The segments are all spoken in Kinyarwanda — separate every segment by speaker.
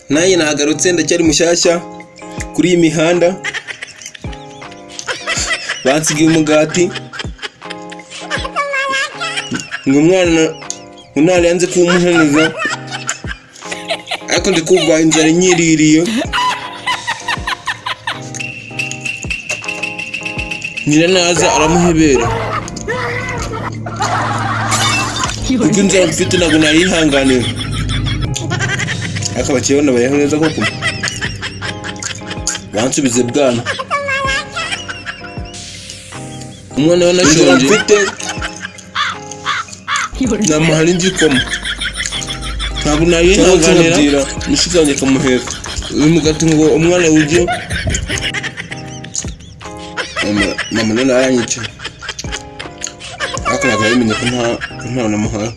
Speaker 1: Nanjye nagarutse, ndacyari mushyashya kuri iyi mihanda. Bansigiye umugati ngo umwana unari yanze kuwumuhereza, ariko ndi kumva inzara inyiririye. Nyina naza aramuhebera, kuko inzara mfite ntabwo nayihanganira. Ariko abakiriya babayeho neza koko, bansubize bwana. Umwana we anashonje, mfite namuha n'igikoma, ntabwo nayihanganira. Mushiki wanjye akamuheka uyu mugati ngo umwana wujye. Mama none aranyica, ariko ntabwo yabimenye ko nta namuhaye.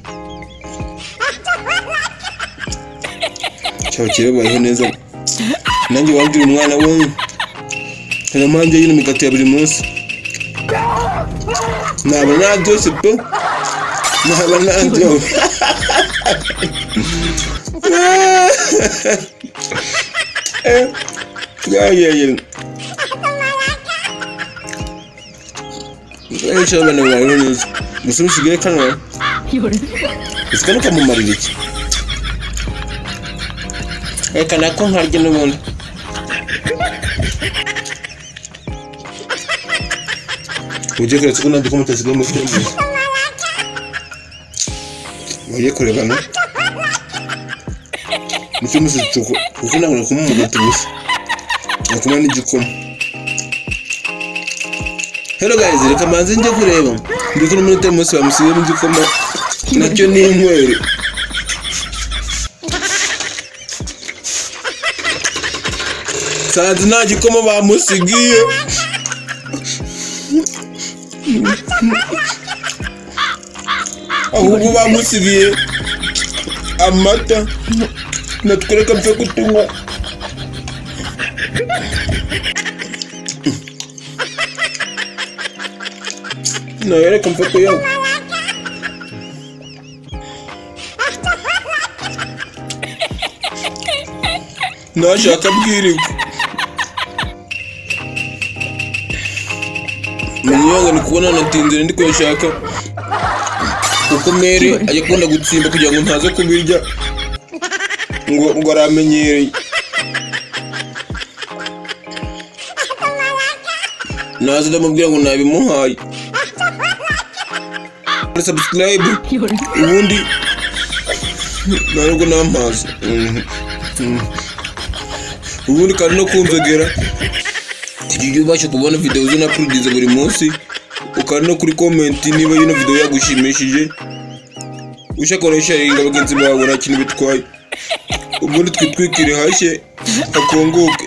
Speaker 1: Cyaba babayeho neza. Nanjye wabwira umwana we mpande y'ino migati ya buri munsi, naba naryoshye pe, naba naryoshye. Ya. Benshi abana babayeho neza, gusa usigaye kano gusa kano kamumarira iki? Reka nako nkarya n'ubundi. Ujye kureba ko nta gikoma cyasigaye muri teremusi. Ujye kureba no mu teremusi, kuko ntabwo nakumuha umugati gusa, nakumuha n'igikoma. Hello guys, reka manze njye kureba ndetse no muri teremusi bamusigiyemo igikoma, nacyo ni inywere. Sanze nta gikoma bamusigiye, ahubwo bamusigiye amata. Natwereka mpfe kutunywa. Nayo reka mpfe kuyanywa. Nashaka bwirirwa munyanga ni kubona natinze ndi kuyashaka, kuko mere ajya akunda gutsimba kugira ngo ntaza kubirya, ngo aramenyereye. Naza ndamubwira ngo nabimuhaye. Subscribe ubundi ntabwo nampaze. Ubundi kandi no kunzogera kugira ujye ubasha kubona video zo naproduce buri munsi. Ukanda no kuri comment niba ino video yagushimishije, ushaka urayisharinga bagenzi bawe, nta kintu bitwaye. Ubundi twitwikire hashye hakongoke.